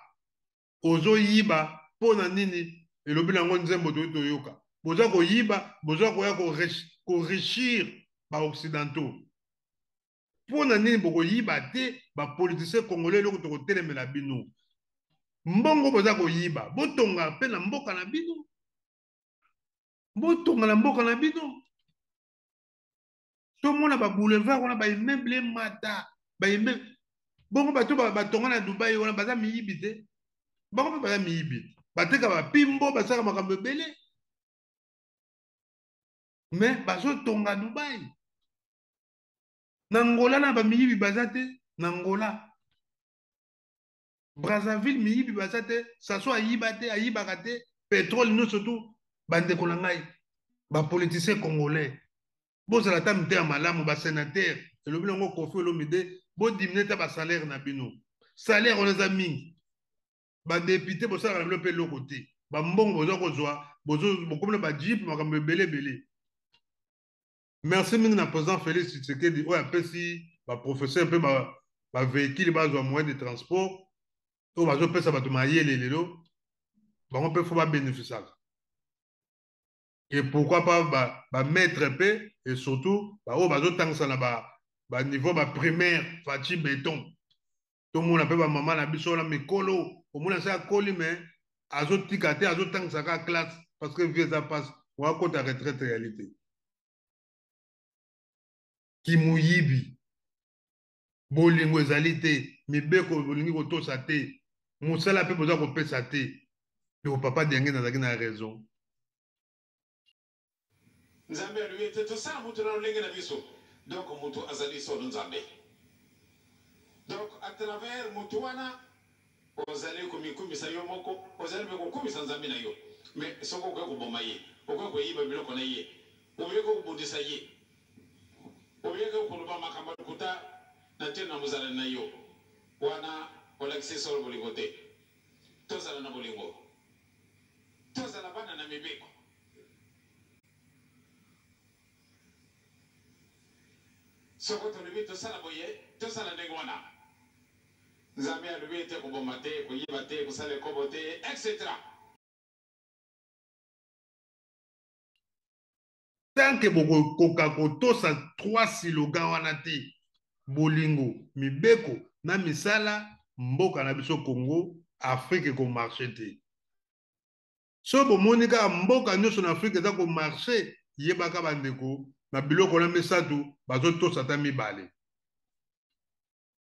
Ozoyiba mpo na nini? Elobi nango nzembo toyi toyoka. Boza koyiba, boza koya korichir ba occidentaux. Mpo na nini bokoyiba te ba politiciens congolais? Eloko tokotelemela bino, mbongo boza koyiba, botonga mpe na mboka na bino, botonga na mboka na bino. Tomona ba boulevard wana, ba immeuble emata, ba immeuble bongo. Bato batonga na Dubai wana baza miyibi te? Bango mpe baza miyibi te, bateka bapimbo, basalaka makambo ebele, mais bazotonga Dubai. Na Angola na bamiyibi baza te? Na Angola, Brazzaville, miyibi baza te? Sassou ayiba te? Ayibaka te pétrole nyonso tu? Bandeko na ngai bapoliticien congolais, bozala ata mitema malamu. Basénateur, elobi nango Koffi Olomide, bodiminuer ata basalaire na bino, salaire wana eza mingi. Badéputé, bosalaka na bino mpe eloko te, bambongo boza kozwa, bokomi na bajeep, makambo ebele ebele. Merci mingi na président Félix Tshisekedi oyo apesi baprofesseur mpe bavéhicule, bazwa moyen de transport oyo bazopesa bato mayele lelo. Bango mpe faut babénéficiaka, et pourquoi pas bamaître mpe, et surtout baoyo bazotangisa na baniveau baprimaire. Fatshi Béton, tomona mpe bamama na biso wana mikolo, omona se akoli, mais azotika te, azotangisa kaka classe, parce que vie eza mpasi, wakota retraite réalité. Kimuyibi, bolingo ezali te, mibeko bolingi kotosa te, mosala mpe boza kopesa te. Donc papa Diange nazalaki na raison. Nzambe alobi ete tosala moto na lolenge na biso. Donc moto azali solo Nzambe. Donc à travers moto wana, ozali komikumisa yo moko, ozali mpe kokumisa Nzambe na yo. Mais soki okoki koboma ye, okoki koyiba biloko na ye, oyoki kobundisa ye, oyoki koloba makambo ya lokuta na ntina na mozalani na yo, wana olakisi solo bolingo te. Tozala na bolingo, tozala bana na mibeko. Soko tolobi tosala boye, tosala ndenge wana, Nzambe alobi ete koboma te, koyiba te, kosala ekobo te, etc. Tant que bokokoka kotosa trois slogan wana te, bolingo, mibeko na misala, mboka na biso Congo, Afrique ekomarcher te. So bomoni kaka mboka nyonso na Afrique eza komarcher, yebaka bandeko, na biloko na misato bazotosa ata mibale,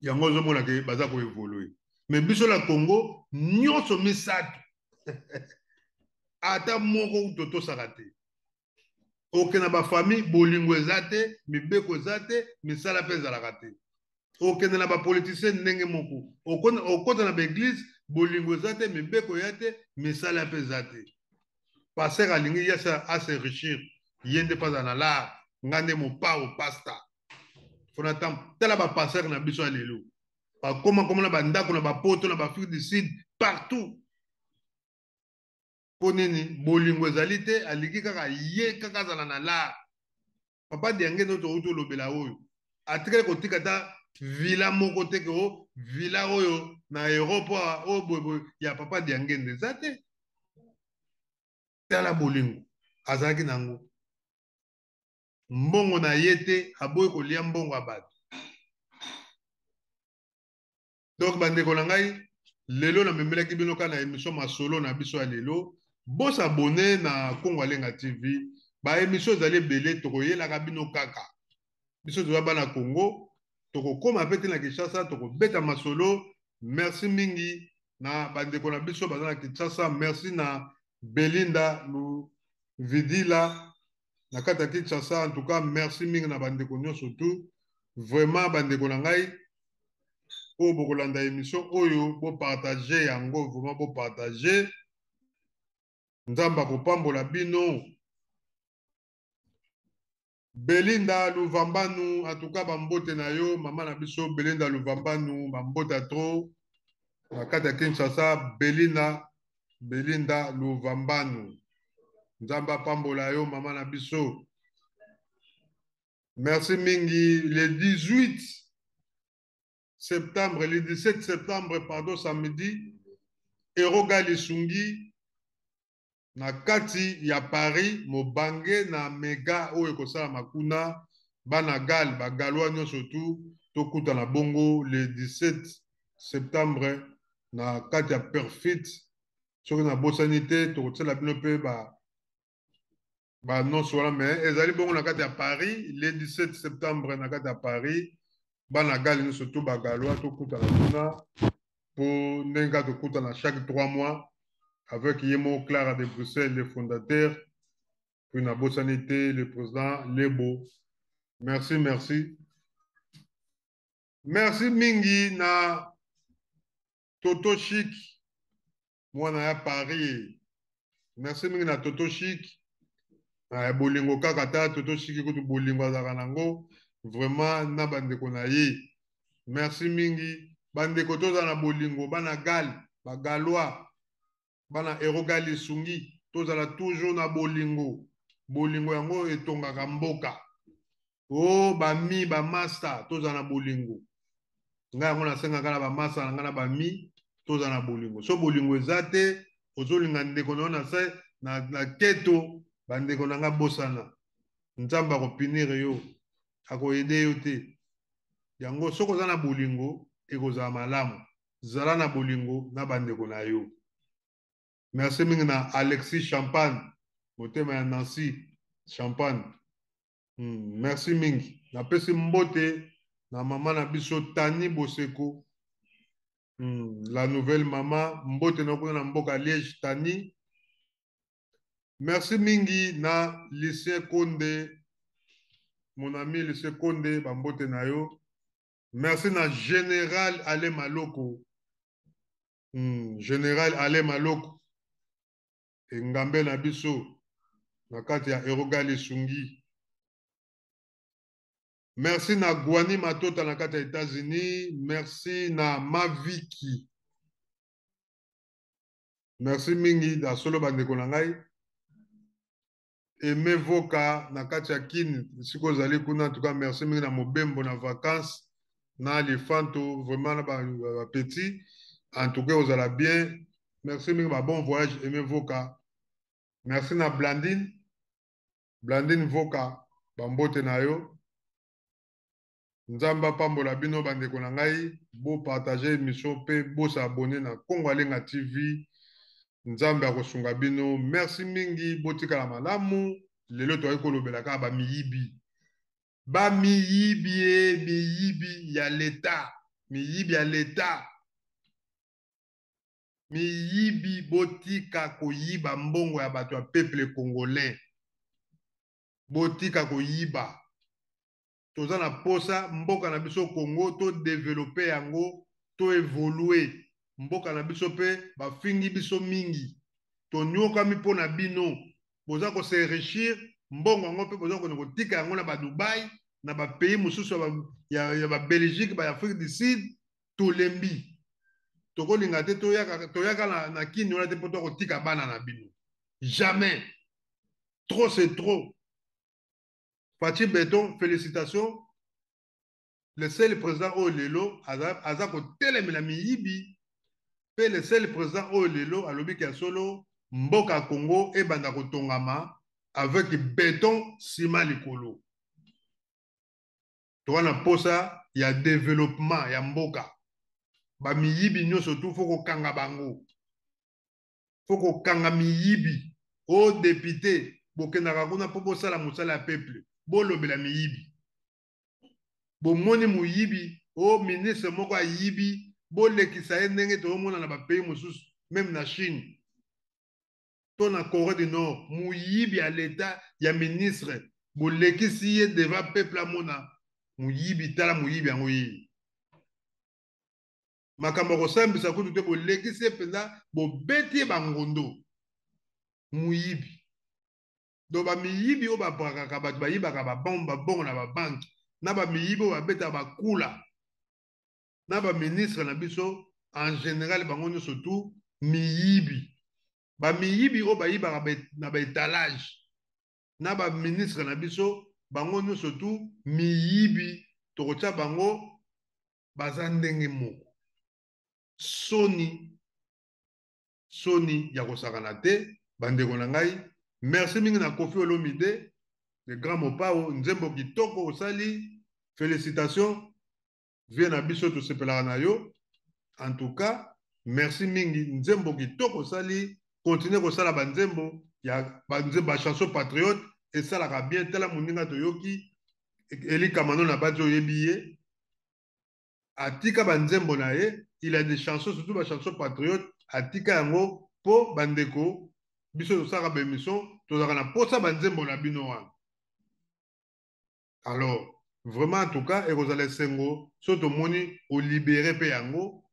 yango ozomona ke baza koévoluer. Mais biso na Congo, nyonso misato ata moko totosaka te. Oke na bafamille, bolingo eza te, mibeko eza te, misala mpe ezalaka te. Okende na bapoliticien, ndenge moko. Okota na baéglise, bolingo eza te, mibeko eza te, misala mpe eza te. Pasteur alingi ye as'enrichir, ye nde mpe aza na lar, nga nde mopao pasteur fona. Tala bapasteur na biso ya lelo, bakoma koma na bandako na bapoto, na baAfrique du Sud, partout. Mpo nini? Bolingo ezali te, alingi kaka ye kaka azala na lar. Papa Diange nde touti olobela oyo atikali kotika ata villa moko te, ke o villa oyo na Europe oyo boyeboye ya papa Diangende eza te. Tala bolingo azalaki nango, mbongo na ye te, aboyi kolia mbongo ya bato. Donc bandeko na ngai, lelo namemelaki bino kaka na émission masolo na biso ya lelo. Bos'abonner na Kongo Alenga TV, baémission ezali ebele, tokoyelaka bino kaka. Biso toza bana Congo, tokokóma mpe te na Kinshasa, tokobeta masolo. Merci mingi. na bandeko na biso baza na Kinshasa. Merci na Belinda Luvidila na kati ya Kinshasa. En tout cas, merci mingi na bandeko nyonso tout. Vraiment bandeko na ngai oyo bokolanda émission oyo, bopartage yango, vraiment bopartage. Nzambe akopambola bino. Belinda Luvambanu, en tout cas bambote na yo, mama na biso Belinda Luvambanu, bambote ya trop na kati ya Kinshasa. Belinda Luvambanu, Nzambe apambola yo mama na biso. Merci mingi. Le 18 septembre, le 17 septembre, pardon, samedi, Eroga Lisungi na kati ya Paris, mobange na mega oyo ekosalama kuna, bana Gal, ba Galois nyonso tu tokutana bongo le 17 septembre na kati ya Perfit. Soki nabosani te, tokotiela bino mpe ba annonce wana, mais ezali bongo na kati ya Paris le 17 septembre na kati ya Paris. Bana Gal nyonso tu, ba Galois, tokutana kuna po ndenge kaka tokutana chaque 3 mois avec Yemo Clara de Bruxelles, le fondateur, puis nabosani te le président Lebo. Merci, merci. Merci mingi na Toto Chic, mwana ya Paris. Merci mingi na Toto Chic. Bolingo kaka ta Toto Chic kutu bolingo azalaka nango vraiment na bandeko na ye. Merci mingi bandeko, tozala na bolingo, bana Gal, ba Galois, bana Eroga Lisungi, tozala toujours na bolingo. Bolingo yango etongaka mboka. O bami ba master, tozala na bolingo. Ngai yango nasengaka na ba master na ngai na bami, tozala na bolingo. So bolingo eza te, ozolinga ndeko na yo na se na keto, bandeko na ngai bosana. Nzambe akopinir yo, akoyede yo te. Yango soki oza na bolingo ekozala malamu. Zala na bolingo na bandeko na yo. Merci mingi na Alexis Champagne, motema ya Nancy Champagne. Merci mingi. Napesi mbote na mama na biso Tani Boseko. La nouvelle mama, mbote na kuna na mboka Liège Tani. Merci mingi na Lucien Konde, mon ami Lucien Konde, ba mbote na yo. Merci na Général Ale Maloko. Général Ale Maloko. Engambe na biso na kati ya Eroga Lisungi. Merci na Guani Matota na kati ya États-Unis. Merci na Maviki. Merci mingi na solo bandeko na ngai. Aimé Voka na kati ya Kin, siko ozali kuna, en tout cas merci mingi na mobembo na vacances na Lifanto, vraiment na ba petit, en tout cas ozala bien. Merci mingi, ba bon voyage Aimé Voka. Merci na Blandine, Blandine Voka, ba mbote na yo. Nzambe apambola bino bandeko na ngai, bo partager émission pe bo s'abonner na Congo Alenga TV. Nzambe akosunga bino. Merci mingi, botikala malamu. Lelo toyaki kolobela kaka ba miyibi. Ba miyibi e miyibi ya l'État, miyibi ya l'État. Miyibi, botika koyiba mbongo ya bato ya peuple congolais. Botika koyiba. Toza na posa mboka na biso Congo to développer yango, to évoluer mboka na biso pe bafingi biso mingi. Tonyokami mpo na bino. Boza ko s'enrichir mbongo yango pe boza ko kotika yango na ba Dubaï, na ba pays mosusu ya ba Belgique, ba Afrique du Sud. Tolembi. Tokolinga te toyaka na Kini wana te mpo tokotika bana na bino. Jamais. Trop c'est trop. Fatshi Beton, félicitations. Le seul président oyo lelo aza kotelemela miyibi, pe le seul président oyo lelo alobi ke solo mboka Congo ebanda kotongama avec béton ciment likolo. Toza na posa ya développement ya mboka. Ba miyibi nyonso tu faut kokanga bango. Faut kokanga miyibi. O député bokendaka kuna po bosala mosala ya peuple, bolobela miyibi. Bomoni moyibi, o ministre moko ayibi Bolekisa ye ndenge tozomona na bapays mosusu, meme na Chine to na Corée du Nord. Moyibi ya leta ya ministre, bolekisi ye devant peuple amona moyibi. Tala moyibi yango ye, makambo ya kosambisa kutu te, bolekisi ye mpenza, bobeti ye bangondo, moyibi. Donc bamiyibi oyo babrakaka bato, bayibaka babongo na babanke, na bamiyibi oyo babetaka bakula na baministre na biso en général, bango nyonso tu miyibi. Bamiyibi oyo bayibaka na baétalage na baministre na biso, bango nyonso tu miyibi. Tokotia bango baza ndenge moko. Soni, soni ya kosakana te, bandeko na ngai. Merci mingi na Koffi Olomide, le grand Mopao. Nzembo kitoko osali, félicitation, vie na biso, tosepelaka na yo. En tout cas, merci mingi, nzembo kitoko osali. Continue kosala banzembo ya banzembo, bachanson patriote esalaka bien. Tala moninga toyoki Eli Kamano na bati, oyebi ye, atika banzembo na ye. Il a des chansons, surtout bachanson patriote, atika yango mpo bandeko biso tosalaka baémission, tozalaka na posa banzembo na bino wana. Alors vraiment, en tout cas, ekozala esengo so tomoni olibérer mpe yango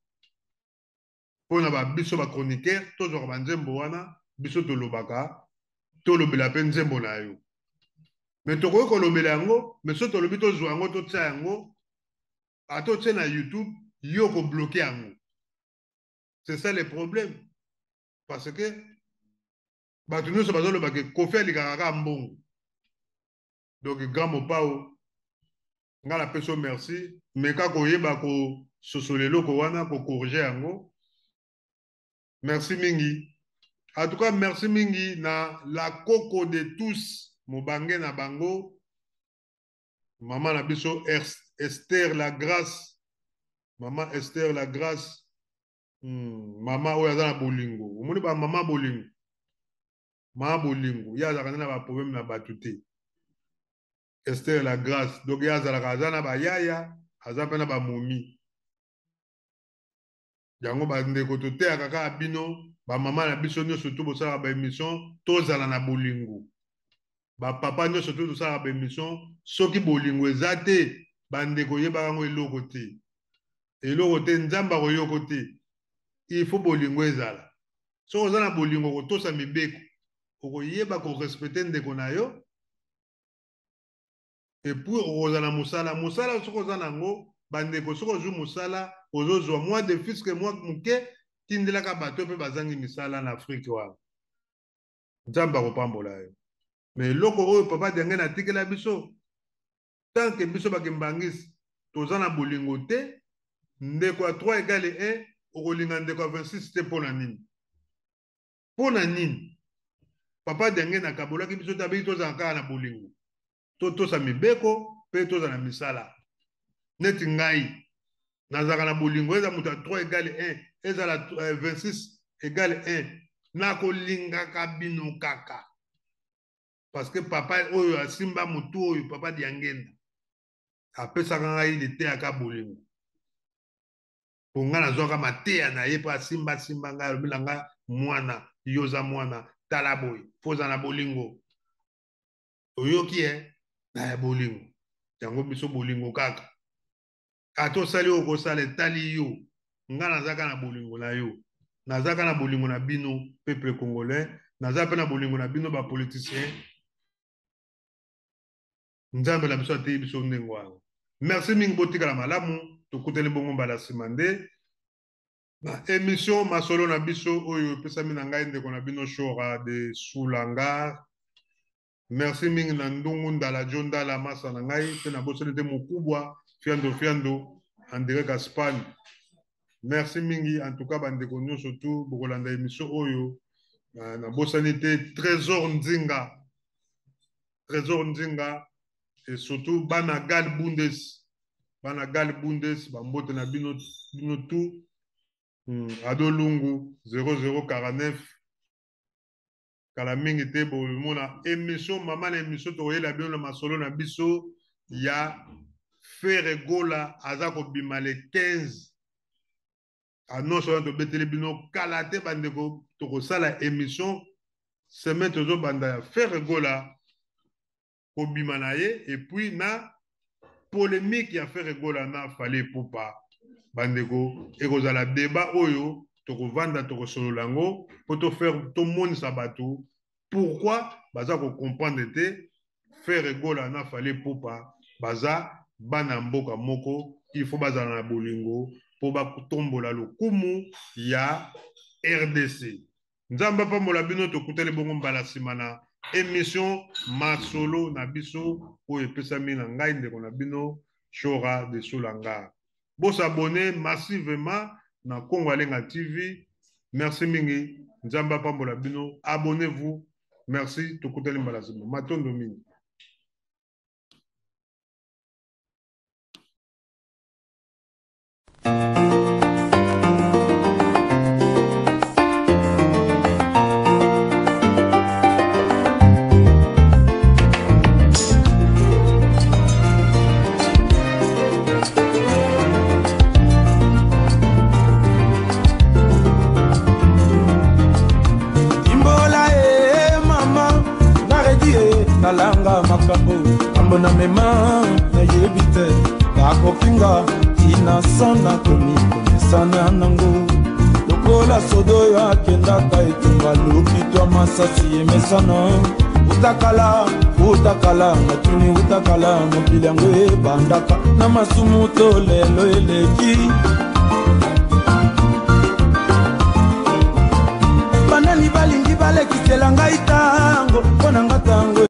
mpona babiso bachroniqueur, tozwaka banzembo wana. Biso tolobaka, tolobela mpe nzembo na yo, me tokoki kolobela yango. Me so tolobi, tozwa yango, totia yango, ata otie na YouTube, yo kobloquer yango. C'est ça le problème, parce que bato nyonso bazolobaka Koffi alikaka kaka mbongo. Donc grand Mopao, ngai napesi yo merci. Meka koyeba kososola eloko wana, kocorriger yango. Merci mingi. En tout cas, merci mingi na la coco de tous, mobange na bango, mama na biso Esther la Grâce, mama Esther la Grâce. Mama oyo aza na bolingo, omoni bamama bolingo, mama bolingo, ye azalaka nde na baproblème na bato te. Esther la Grâce, donc ye azalaka, aza na bayaya, aza mpe na bamomi. Yango bandeko, toteyaka kaka bino bamama na biso nyonso to bosalaka baémission, tozala na bolingo. Bapapa nyonso to tosalaka baémission, soki bolingo eza te, bandeko, oyebaka yango, eloko te, eloko te, Nzambe akoyoko te. Il faut bolingo ezala. Soki oza na bolingo, kotosa mibeko, okoyeba korespecter ndeko na yo, et puis okozala na mosala. Mosala soki oza nango, bandeko, soki ozwi mosala, ozozwa mwa de fiske mwa moke, tindelaka bato mpe bazangi misala na Afrike wana, Nzambe akopambola yo. Me eloko oyo papa Diange natikela biso, tant que biso bakimbangisi toza na bolingo te, ndeko ya 3 égale 1 okolinga ndeko ya 26 te. Mpo na nini? Mpo na nini papa Diange nakabolaki biso te? Abeki tozala kaka na bolingo, totosa mibeko mpe tozala na misala. Neti ngai nazalaka na bolingo, eza moto ya 3 égale 1, ezala 26 égale 1, nakolingaka bino kaka, parce que papa oyo asimba motu oyo, papa Diangenda, apesaka ngai liteyaka bolingo. Mpo ngai nazwaka mateya na ye, mpo asimbasimba ngai, alobi na ngai: "Mwana, yo oza mwana, tala boye, fo oza na bolingo, oyoki e na ya bolingo." Yango biso bolingo kaka. Ata osali oyo kosala, etali yo. Ngai nazaka na bolingo na yo, nazaka na bolingo na bino peuple congolais, naza mpe na bolingo na bino bapoliticien. Nzambe na biso ateyi biso ndenge wana. Merci mingi, botikala malamu, tokutani bongo mbala nsima nde na émission Masolo na biso oyo epesami na ngai, ndeko na bino Shora de Sulangar. Merci mingi na Ndungu Ndala, Jo Ndala, masa na ngai mpe nabosani te mokubwa Fiando Fiando en direct Espagne. Merci mingi. En tout cas, bandeko nyonso tu bokolanda émission oyo, nabosani te Trésor Nzinga, Trésor Nzinga, et surtout bana Gal Bundes, bana Gal Bundes, bambote na bino, bino tu. Ado Lungu 0049. Kala mingi te bomona émission mama na émission, tokoyela bino na masolo na biso ya Ferre Gola aza kobima le 15. Annonce wana tobeteli bino kala te bandeko, tokosala émission semaine tozobanda ya Ferre Gola kobima na ye et puis na polémique ya Ferre Gola na Fally Ipupa. Bandeko, ekozala débat oyo tokovanda tokosolola yango mpo tomonisa bato pourquoi baza kocomprendre te Ferre Gola na Fally Ipupa baza bana mboka moko, il faut bazala na bolingo mpo batombola lokumu ya RDC. Nzambe apambola bino, tokutani bongo mbala nsima na émission masolo na biso oyo epesami na ngai ndeko na bino Shora de Solanga. Bosabone massivement na Congo Alenga TV. Merci mingi, Nzambe apambola bino. Abonnez-vous. Merci, tokutani mbala nsima. Matondo mingi. Imbola e mama naredi e nalanga makambo kambo na mema nayebi te bakofinga innocent nakomi komesana nango lokola sodo oyo akendaka etumba lokitwa masasi emesana utakala utakala natuni utakala mokili yango ebandaka na masumu to lelo eleki banani balingi balekisela ngai ntango mpo na nga ntango.